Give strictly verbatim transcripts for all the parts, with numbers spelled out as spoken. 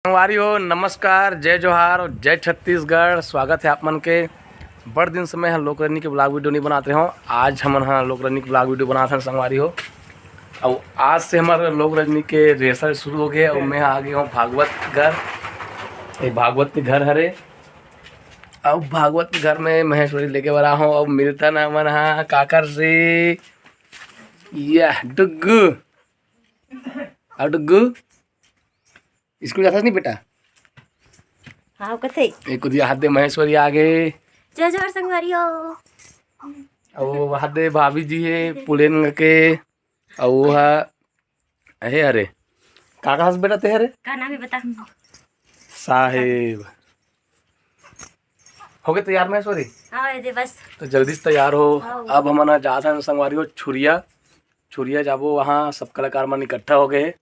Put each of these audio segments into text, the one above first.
संगवारी हो, नमस्कार, जय जोहार और जय छत्तीसगढ़। स्वागत है आप मन के। बड़ दिन से मैं ह लोक रजनी के vlog video नहीं बनात रहे हों। आज हमन ह लोक रजनी के vlog video बनात हन संगवारी हो। अउ आज से हमर लोक रजनी के rehearsal शुरू हो गए। अउ मैं आ गए हों भागवत के घर। ये भागवत के घर हरे। अउ भागवत के घर में महेश्वरी लेके बर आए हों। अउ मिलथन हमन ह काकर से। यह डुग्गू। अउ डुग्गू, स्कूल जाथस नहीं बेटा? हाँ, कथे। एक कुदिया हाथ दे, महेश्वरी आ गए। जय जोहार संगवारी हो। अउ वो हाथ दे भाभी जी है, पुलेन के। अउ वो हा, अहे अरे, का कहस बेटा ते हरे? का नाम है बता? साहेब। हो गए तैयार महेश्वरी? हाँ, ये दे बस। तो जल्दी से तैयार हो। हाँ। अब हमन ह जात हन संगवारी हो छुरिया। छुरिया जाबो, वहाँ सब कलाकार मन इकट्ठा हो गए।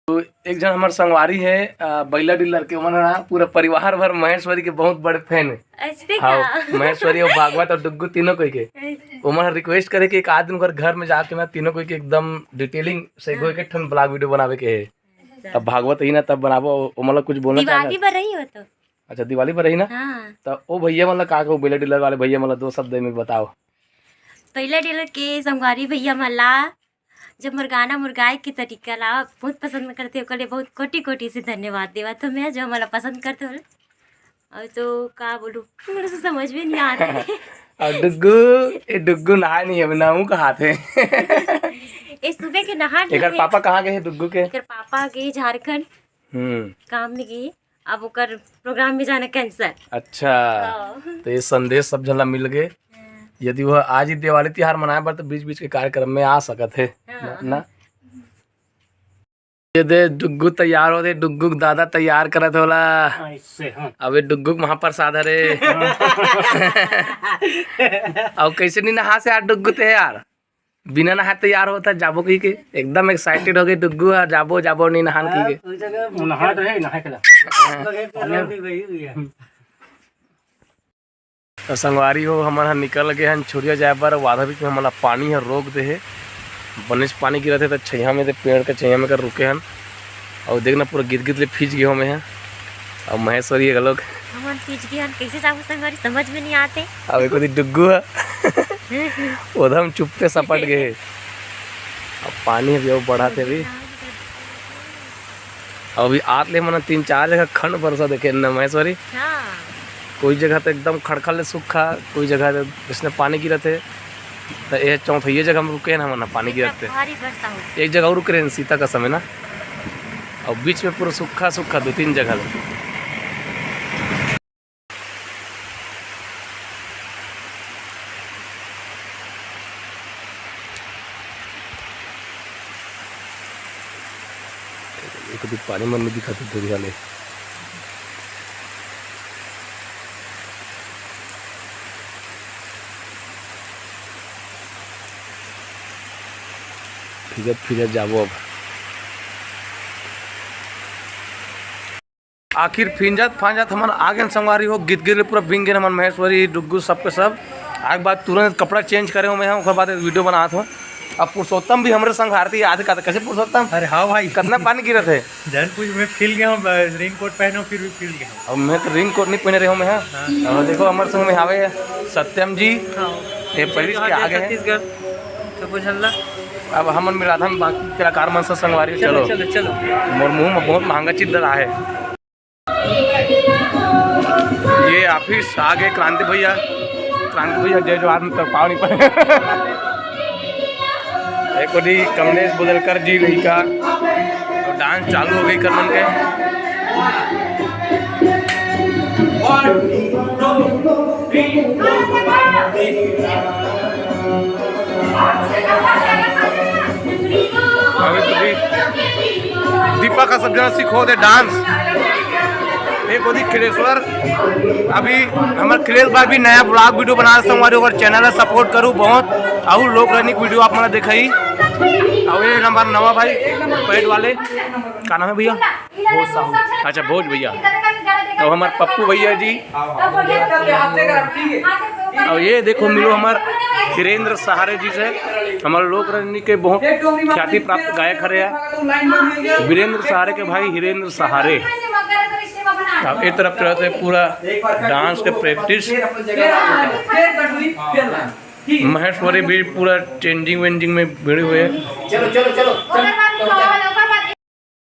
तो एक झन हमर संगवारी है, अ, बैला डीलर के, ओमन ह पूरा परिवार भर महेश्वरी के बहुत बड़े fan है। ऐसे हाँ, का? महेश्वरी अउ भागवत अउ डुग्गू तीनों कोई के। ऐसे। ओमन ह request करे कि एक आध दिन ओकर घर में जाके ना तीनों कोई के एकदम detailing से एगो हाँ। एक ठन vlog video बनावे के है। अच्छा। अब भागवत ही ना तब बनाबो, ओमन ला कुछ बोलना चाहत? दिवाली बर रही हो तो। अच्छा, दिवाली बर रही ना? हाँ। तो ओ भैया मन ला का कहू, बैला डीलर वाले भैया मन ला दो शब्द में बताओ। बैला डीलर के संगवारी भैया मन ला जब मोर गाना मोर गाए के तरीका ला बहुत पसंद करथे, ओकर लिए बहुत कोटि कोटि से धन्यवाद देवत हों मैं, जो हमला पसंद करथे ओला। अउ तो का बोलूं, मोला तो समझ में नहीं आत हे। अउ डुग्गू, ए डुग्गू नहाए नहीं हे, नहाहूं कहाथे। ए सुबह के नहा एकर लिए। पापा कहाँ गए हे डुग्गू के? एकर पापा गए झारखंड। हम्म। काम में गए। अब ओकर program में जाना cancel। अच्छा, हाँ। तो ये संदेश सब झन ला मिल गए। हाँ। यदि वह आज ही दिवाली तिहार मनाए बर, तो बीच-बीच के कार्यक्रम में आ सकत हे, हाँ। न-, ना? ये दे डुग्गू तैयार होत हे, डुग्गू के दादा तैयार करत हे ओला। हाँ, इससे, हाँ। अब ये डुग्गू के महाप्रसाद हरे। हाँ। अब कैसे नहीं नहास यार डुग्गू ते यार? बिना नहाए तैयार होत हे, जाबो कहिके। एकदम excited हो गए डुग्गू ह, जाबो, जाबो, नहीं नहान कहिके। हाँ, उस जगह नहात रहे, नहाए के ला। हाँ। बगैर तो लोग भी वही हुई है। तो संगवारी हो, हमन ह निकल गए हन छुरिया जाए बर। आधा बीच में हमन ला पानी ह रोक दे हे। बनेच पानी गिरत हे, त छइहां में, ते पेड़ के छइहां में कर रुके हन। अउ देख ना, पूरा गिद गिद ले भीज गे हों मैं ह। अउ महेश्वरी घलोक। हमन भीज गे हन, कइसे जाबो संगवारी, समझ में नहीं आत हे। अउ एक ओती डुग्गू ह। ओदम चुप्पे सपट गे हे। अब पानी अभी अउ बढ़त हे अभी। अउ अभी आत ले हमन तीन चार जगह खंड बरसा देखे न महेश्वरी। हाँ। कोई जगह तो एकदम खड़खड़ ले सूखा, कोई जगह तो इसने पानी गिरत हे। त ये चौथइया जगह में रुके हन हमन ह पानी गिरत हे। भारी बरसा हो। एक जगह अउ रुके रहेन सीता कसम में ना, अउ बीच में पूरा सूखा सूखा दो तीन जगह ले। एक भी पानी मन नहीं दिखत हे दूरिहा ले। फिजत फिजत जाबो अब। आखिर फिंजत फांजत हमन आ गेन संगवारी हो, गिद गिद ले पूरा बिंग गेन हमन महेश्वरी, डुग्गू सबके सब। आए के बाद तुरंत कपड़ा change करे हों मैं ह, ओकर बाद video बनात हों। अब पुरुषोत्तम भी हमरे संग हारती आथे का, कैसे पुरुषोत्तम? अरे हाँ भाई। कितना पानी गिरत हे? जन पूछ, मैं फील गया हूँ, raincoat पहने हूँ, फिर भी फील गया हूँ। अब मैं तो raincoat नहीं पहने रहे हूँ मैं ह। हाँ। अउ देखो हमर संग में हावे सत्यम जी, हाँ। ये जय पहली जोहार, के जय आगे हे। छत्तीसगढ़। तो बुझल ला। अब हमन मिलाथन बाकी कलाकार मन से संगवारी, चलो, चलो। चलो, चलो। मोर मुंह में बहुत महंगा चीज डला हे। ये office आ गए क्रांति भैया। क्रांति भैया जय जोहार, में तो पाँव नहीं पड़े। एक ओती कमलेश बोदलकर जी लइका, अउ dance चालू हो गई कर मन के। अभी तो भी दीपक ह सब जना सिखो दे dance। एक ओती खिलेश्वर, अभी हमर खिलेश भाई भी नया vlog video बना रहे संगवारी, ओकर channel ला support करू बहुत, अउ लोक रजनी के video आप मन ला दिखाई। अउ ये नंबर नवा भाई, पैंट वाले, का नाम है भैया? भोज साहू। अच्छा, भोज भैया। तो हमर पप्पू भैया जी, अउ ये देखो, मिलो हमर हिरेंद्र सहारे जी से, हमर लोक रंजनी के बहुत ख्याति प्राप्त गायक हरे हैं, वीरेंद्र सहारे के भाई हिरेंद्र सहारे। अब ए तरफ चलत हे पूरा डांस के प्रैक्टिस। महेश्वरी भी पूरा चेंजिंग वेंजिंग में भिड़े हुए हैं। चलो, चलो, चलो, चलो।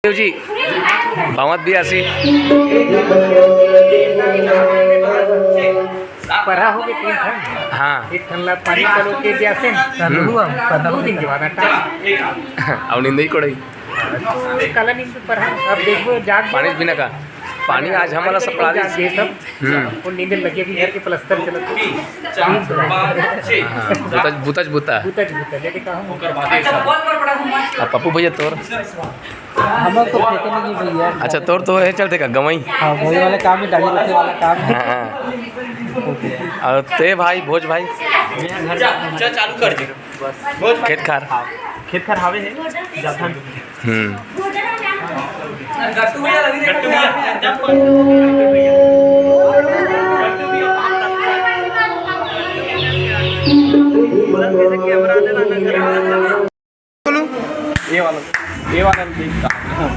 देव जी, भावत भी आसी। पढ़ा होगे तीन ठन। हाँ। एक ठन ला पानी पलो के जैसे, हम्म। दू दिन के बाद आटा। अब नींद ही कोड़ई। काला नींद पर, अब देखबो, जाग पानी बिना का। पानी आज हमला सपड़ा दे। ये सब। हम्म। वो नींद लगे, अभी घर के प्लास्टर चलत हे। हाँ, बुतज, बुतज बुता। बुतज बुता, लेके कहा हूँ। अब पप्पू भैया तोर। हम लोग तो खेते में नहीं भैया। अच्छा, तोर तो ये चलते का गवई? हाँ, वही वाला काम है, गाड़ी रोके वाला काम है। हाँ, हाँ। और ते भाई, भोज भाई? चल, चालू कर दे। खेत खार। खेत खार हावे है, जाथन। हम्म। ये वाला, ये वाला भी देखता हूँ।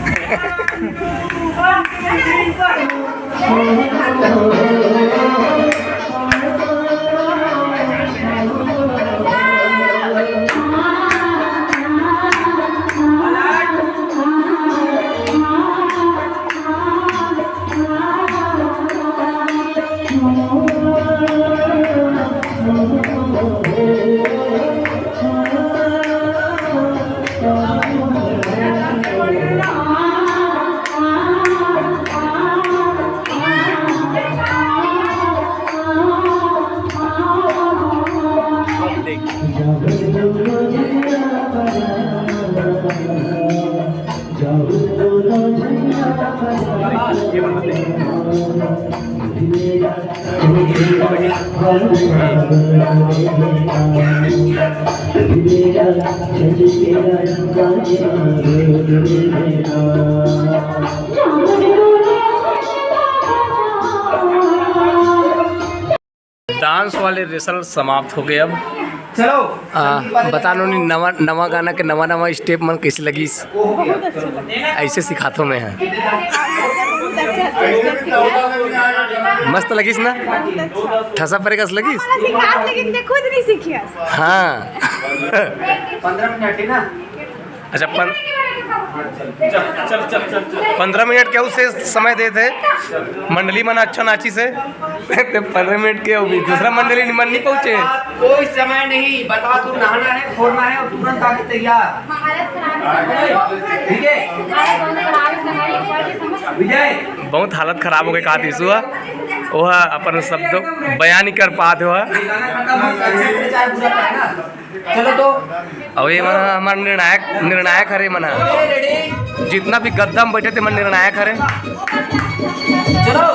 डांस वाले रिहर्सल समाप्त हो गए। अब चलो, आ, संदीप वाले बता नोनी, नवा नवा गाना के नवा नवा स्टेप मन कैसे लगिस? वो हो गया, चलो। ऐसे सिखाथो मैं, हाँ। मस्त लगिस ना? ठसा परे कस लगिस? सीखा, लेकिन ते खुद नहीं सीखिया। हाँ। पंद्रह मिनट है ना? अच्छा, पन-, पंद्रह मिनट के उसे समय देते, मंडली मन अच्छा नाची से। पंद्रह मिनट के अभी दूसरा मंडली मन नहीं पहुंचे। कोई समय नहीं, बता तू नहाना है, फोड़ना है और तुरंत आके तैयार। ठीक है विजय। बहुत हालत खराब हो गई, कहा तीसु हा, वो हा अपन शब्द बयान नहीं कर पाते हो। ये गाना खत्म हो, अच्छा, अच्छा, बुरा था ना। चलो तो। अब ये मन हमर निर्णायक, निर्णायक हरे मन। Ready? जितना भी गद्दा में बैठे थे, मन निर्णायक हरे। चलो।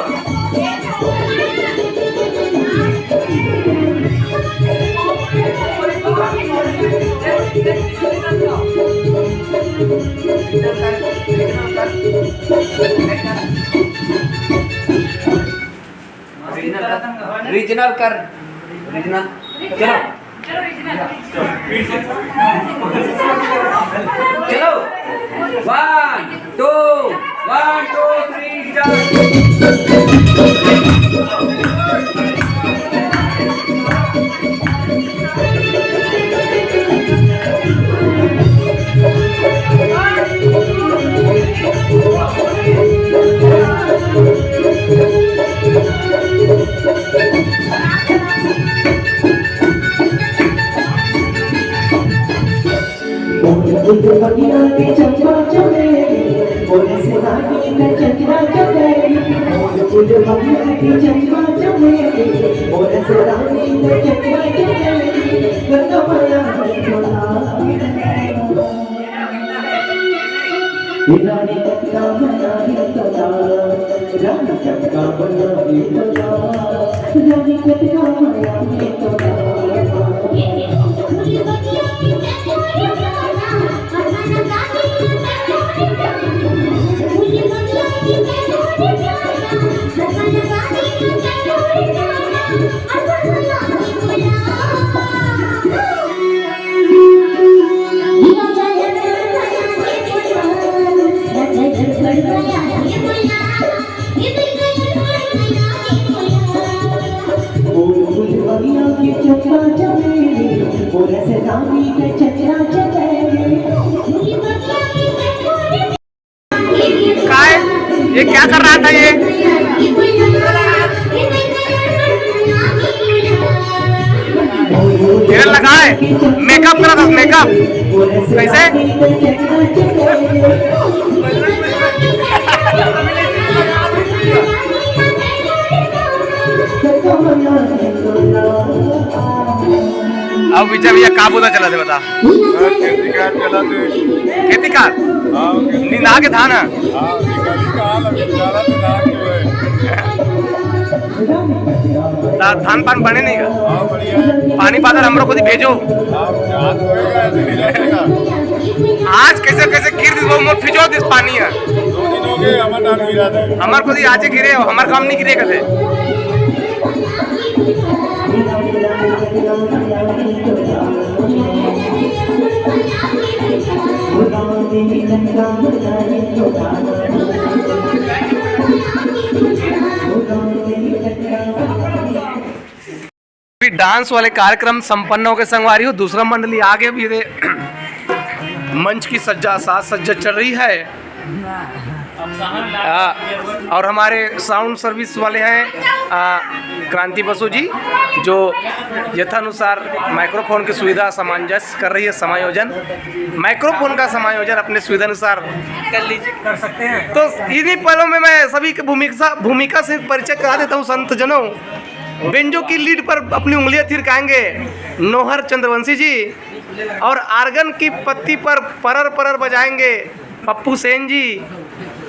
रीजनल कर, रीजनल। चलो। चलो। One, two, one, two, three, start। रानी कतका मया हे तोला, रानी कतका मया हे तोला, रानी कतका मया हे तोला। क्या कर रहा था ये? हिरन लगा है, मेकअप कर रहा था, मेकअप। कैसे? अब विजय भैया का बोला चला थे, बता। हाँ, खेती कार चलाते। खेती कार? हाँ, खेती। निंदा के धान है? हाँ, निकाली का हाल अभी, चलाते धान जो है। ता-, धान पान बने नहीं का? हाँ, बढ़िया है। पानी पादर हमरो को दी भेजो। हाँ, आज तो होएगा, ऐसे नहीं रहेगा। आज कैसे कैसे गिर दी, वो मोर फिजो दिस पानी है। दो दिन हो गए, हमार धान गिरा थे। हमार को दी आज गिरे, हमार काम नहीं गिरे कथे। अभी डांस वाले कार्यक्रम संपन्न हो गए संगवारी हो, दूसरा मंडली आ गया। अभी रे मंच की सज्जा, साज सज्जा चल रही है। आ, और हमारे साउंड सर्विस वाले हैं, आ, क्रांति बसु जी, जो यथानुसार माइक्रोफोन की सुविधा सामंजस्य कर रही है, समायोजन, माइक्रोफोन का समायोजन अपने सुविधानुसार कर लीजिए, कर सकते हैं। तो इन्हीं पलों में मैं सभी की भूमिका भूमिका से परिचय करा देता हूँ संत जनों। बेंजो की लीड पर अपनी उंगलियां थिरकाएंगे नोहर चंद्रवंशी जी, और आर्गन की पत्ती पर परर परर बजाएंगे पप्पू सेन जी,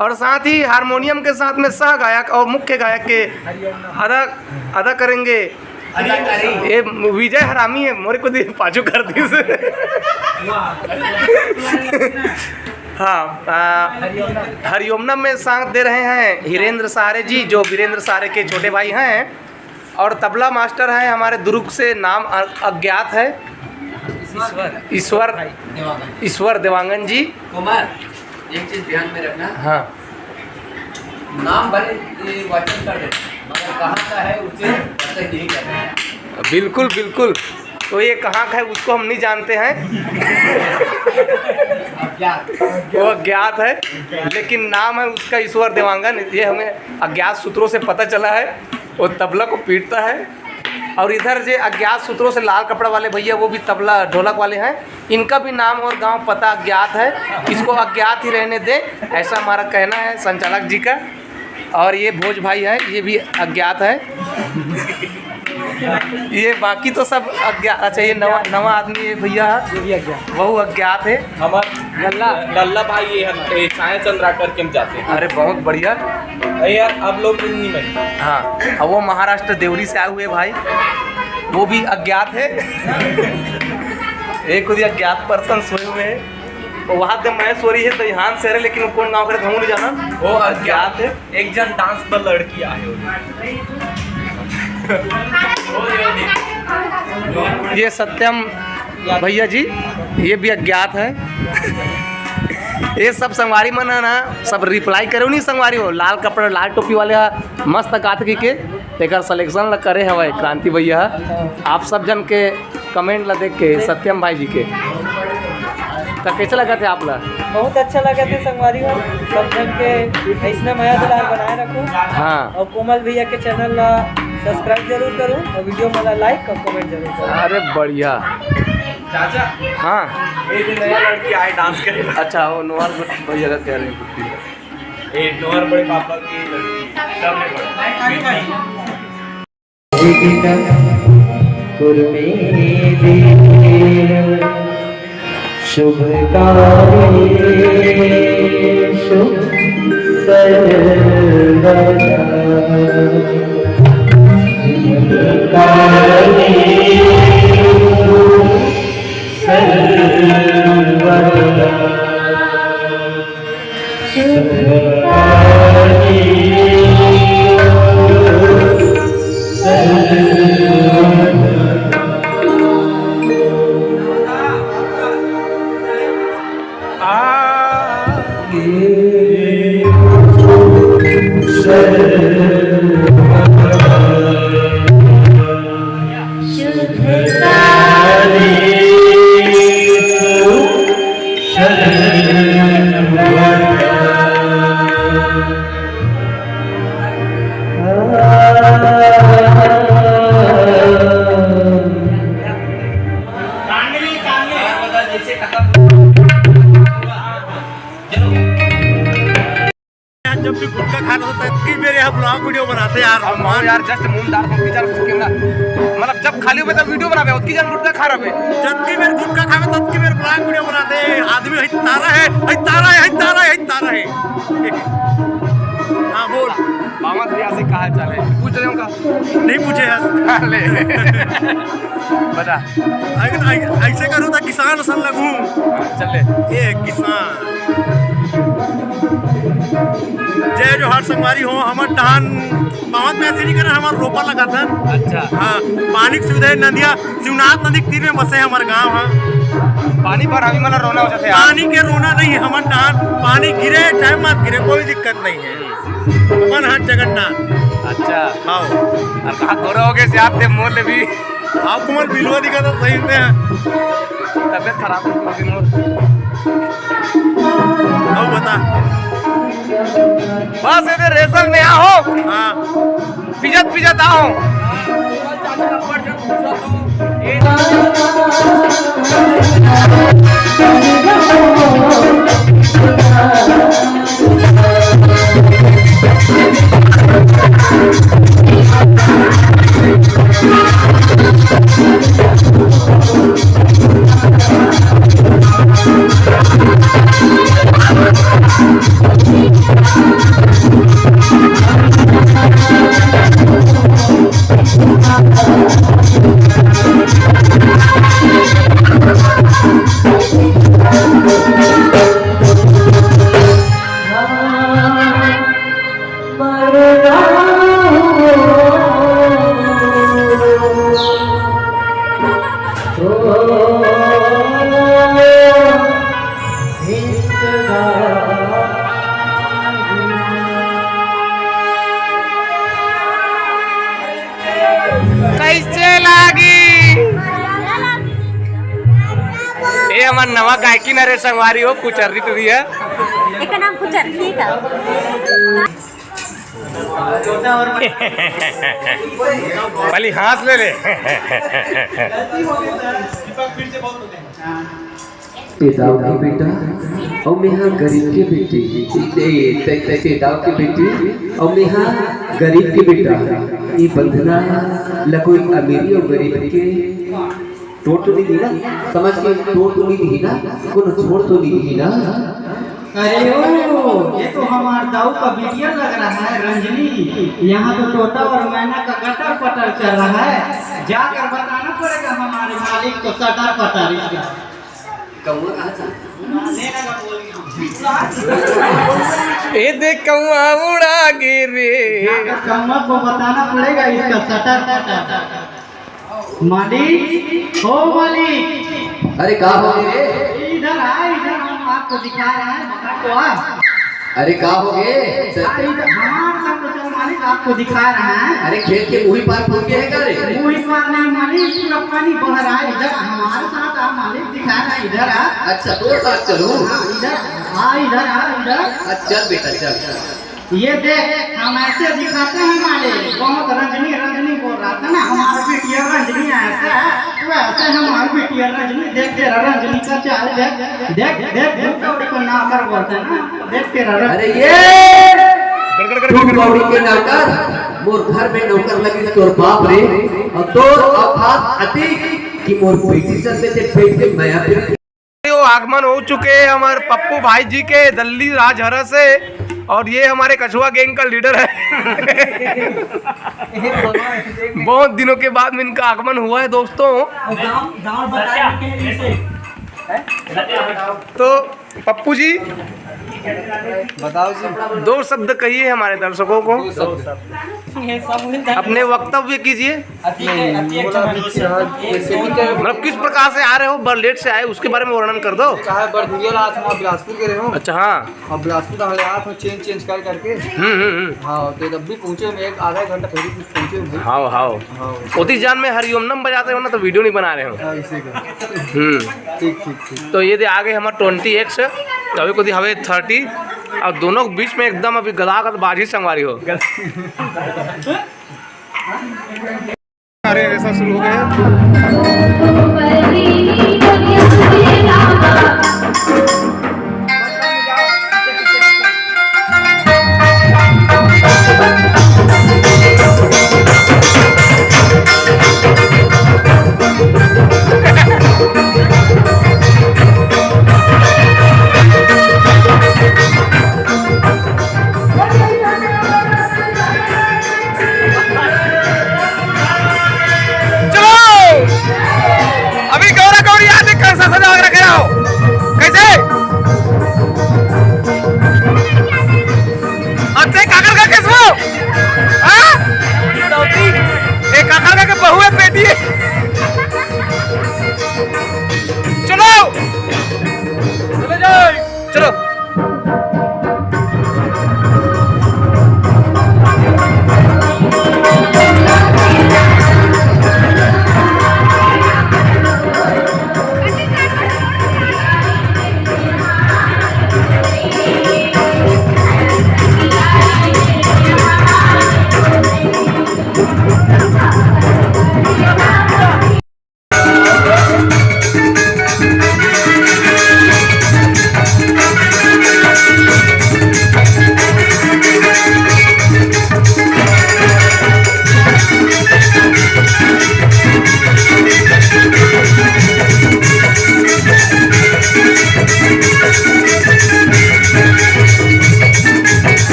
और साथ ही हारमोनियम के साथ में सह गायक और मुख्य गायक के अदा अदा करेंगे। ये विजय हरामी है, मोरे को दे पाछू कर दी। हाँ, आ, हरिओमना में साथ दे रहे हैं हिरेंद्र सहारे जी, जो वीरेंद्र सहारे के छोटे भाई हैं, और तबला मास्टर हैं हमारे दुर्ग से, नाम अ-, अज्ञात है। ईश्वर। ईश्वर। देवांगन। ईश्वर देवांगन जी। कुमार, एक चीज ध्यान में रखना। हाँ। नाम भले ये वाचन कर दे, मगर कहाँ का है, उसे वाचन नहीं करना है। बिल्कुल, बिल्कुल। तो ये कहाँ का है, उसको हम नहीं जानते हैं। अज्ञात। वो अज्ञात है, लेकिन नाम है उसका ईश्वर देवांगन। ये हमें अज्ञात सूत्रों से पता चला है। वो तबला को पीटता है। और इधर जे अज्ञात सूत्रों से लाल कपड़ा वाले भैया, वो भी तबला ढोलक वाले हैं। इनका भी नाम और गांव पता अज्ञात है, इसको अज्ञात ही रहने दें, ऐसा हमारा कहना है संचालक जी का। और ये भोज भाई है, ये भी अज्ञात है। ये बाकी तो सब अज्ञात। अच्छा, ये नवा नवा आदमी है भैया, ये भी अज्ञात। वो अज्ञात है। हमार लल्ला। लल्ला भाई, ये हम, ये साया चंद्राकर के हम जाते हैं। अरे, बहुत बढ़िया। अरे यार, आप लोग नहीं बने। हाँ, अब वो महाराष्ट्र देवरी से आए हुए भाई, वो भी अज्ञात है। एक खुद ही अज्ञात पर्सन सोए हुए हैं। वो वहाँ से मैं सो रही है, तो यहाँ से रहे, लेकिन वो कौन गाँव करे, हम नहीं जाना। वो अज्ञात है। एक जन डांस पर लड़की आए हो। ये सत्यम भैया जी, ये भी अज्ञात है। ये सब संगवारी मन है ना, सब रिप्लाई करो नहीं संगवारी हो। लाल कपड़ा, लाल टोपी वाले हा, मस्त गात की के एकर सिलेक्शन ला करे हवय क्रांति भैया। आप सब जन के कमेंट ला देख के सत्यम भाई जी के त कैसे लगा थे आप ला? बहुत अच्छा लगा थे संगवारी हो, सब जन के ऐसने मया दुलार बनाए रखो। हाँ। और कोमल भैया के चैनल ला सब्सक्राइब जरूर करो और वीडियो में लाइक और कमेंट जरूर करो। अरे बढ़िया। चाचा। हाँ। ये जो नया लड़की आए डांस करे। अच्छा, वो नोहर भैया का कह रहे हैं। ये नोहर बड़े पापा की लड़की, सबने बड़ा। कुर्मे देव शुभ कार्येषु सर्वदा। शुभ कार्येषु सर्वदा। जब भी गुटखा खाना होता है, ततकी बेर यहाँ vlog video बनाते यार। अब मानो यार, just मुंह डाल, हम विचार करके ना, मतलब, जब खाली होबे तब video बनाबे, उतकी जन गुटखा खा रहे। जतकी बेर गुटखा खाबे, ततकी बेर vlog video बनाते हैं। आदमी है तारा है, है तारा है, है तारा है, है तारा है। हाँ, बोल। बावन भैया से कहा चाले, पूछ रहे हो का? नहीं पूछे यार। ले। बता। अगर ऐ-, ऐसे करूँ तो किसान असन लगूँ। चल ले। ए किसान। जय जोहार संगवारी हो, हमर डहान बहुत पैसे नहीं करे, हमर रोपा लगाथन। अच्छा। हाँ, पानी के सुविधा है, नदिया, शिवनाथ नदी के तीर में बसे हमर गाँव है। पानी पर अभी मतलब रोना हो जाते हैं। पानी के रोना नहीं है हमर डहान, पानी गिरे चाहे मत गिरे, कोई दिक्कत नहीं है। अपन हाथ जगन्नाथ। अच्छा। हाँ। और कहाँ गोरा हो गए से आप दे मोर ले भी। आप तुम्हार बिलवा दिखा तो सही से। तबियत खराब हो गई मोर। अब बता। बस ये रेशम में आओ। हाँ। पिजत पिजत आओ। कैसे लागी? ए हमर नवा गायकी न रे संगवारी हो, कुचर्री टुरी है। एकर नाम कुचर्री का? पहली हाँस ले ले। ए दाऊ के बेटा, अउ मेहा गरीब के बेटी। ए, ते, ते, ते दाऊ के बेटी, अउ मेहा गरीब के बेटा। ए बंधना ल कोई अमीरी अउ गरीब के टोट तो नहीं दी ना, समझ के टोट तो नहीं दी ना, कोनो छोड़ तो नहीं दी ना। अरे ओ, ये तो हमार दाऊ का बिटिया लग रहा है, रंजनी। यहाँ तो तोता और मैना का कटर पटर चल रहा है। जाकर बताना पड़ेगा हमारे मालिक को सटर पटर इसका। कौआ कहाँ था? ए देख कौआ उड़ा गे रे। जाकर कौआ को बताना पड़ेगा इसका सटर पटर। मालिक, ओ मालिक। अरे का हो गे रे? इधर आ, इधर हम आपको दिखा रहे हैं, बता तो आ। अरे का हो गे? आ, इधर हमारे साथ तो चल मालिक, आपको दिखा रहे हैं। अरे खेत के मुही पार पहुंच गए हैं का रे? मुही पार नहीं मालिक, पूरा पानी बह रहा है इधर, हमारे साथ आ मालिक, दिखा रहे हैं इधर आ। अच्छा, तो साथ चलूं? हाँ, इधर आ, इधर आ, इधर। अच्छा, चल बेटा, चल। ये देख, हम ऐसे दिखाते हैं मालिक, बहुत रंजनी, रंजनी बोल रहा था ना, हमारा बिटिया रंजनी ऐसा है, वैसे हमारा बिटिया रंजनी, देखते रह रंजनी का चाल, देख, देख, देख, धूप कौड़ी को नौकर बोलते हैं ना, देखते रह रंजनी। अरे ये धूप कौड़ी के नौकर, मोर घर में नौकर लगी तोर बाप रे, और तोर औकात अति कि मोर बेटी सर में ते बैठ के मया फिर। तो आगमन हो चुके हैं हमारे पप्पू भाई जी के दल्ली राजहरा से, और ये हमारे कछुआ गैंग का लीडर है। बहुत दिनों के बाद में इनका आगमन हुआ है दोस्तों। तो पप्पू जी, बताओ जी। दो शब्द कहिए हमारे दर्शकों को। दो शब्द। अपने वक्तव्य कीजिए। नहीं, बोला अभी शहर जैसे भी क्या मतलब किस प्रकार से आ रहे हो, बर लेट से आए, उसके बारे में वर्णन कर दो। कहा है, बरधुरिया ला आज हम बिलासपुर के रहे हो। अच्छा, हाँ। अब बिलासपुर का हालात में चेंज, चेंज कर करके। हम्म, हम्म, हम्म। हाँ, तो जब भी पहुँचे हम एक आधा घंटा पहले कुछ पहुँचे हम। हाँ, हाँ। हाँ। ओती जान में हरिओम नम बजाते हो ना, तो वीडियो नहीं बना रहे हो। हाँ, इसी का। हम्म। ठीक, ठीक, ठीक। तो ये दे आगे हमारे ट्वेंटी एक्स, अभी कोती हवे थर्टी, और दोनों के बीच में एकदम अभी गदा गद बाजी संगवारी हो। अरे, ऐसा शुरू हो गया।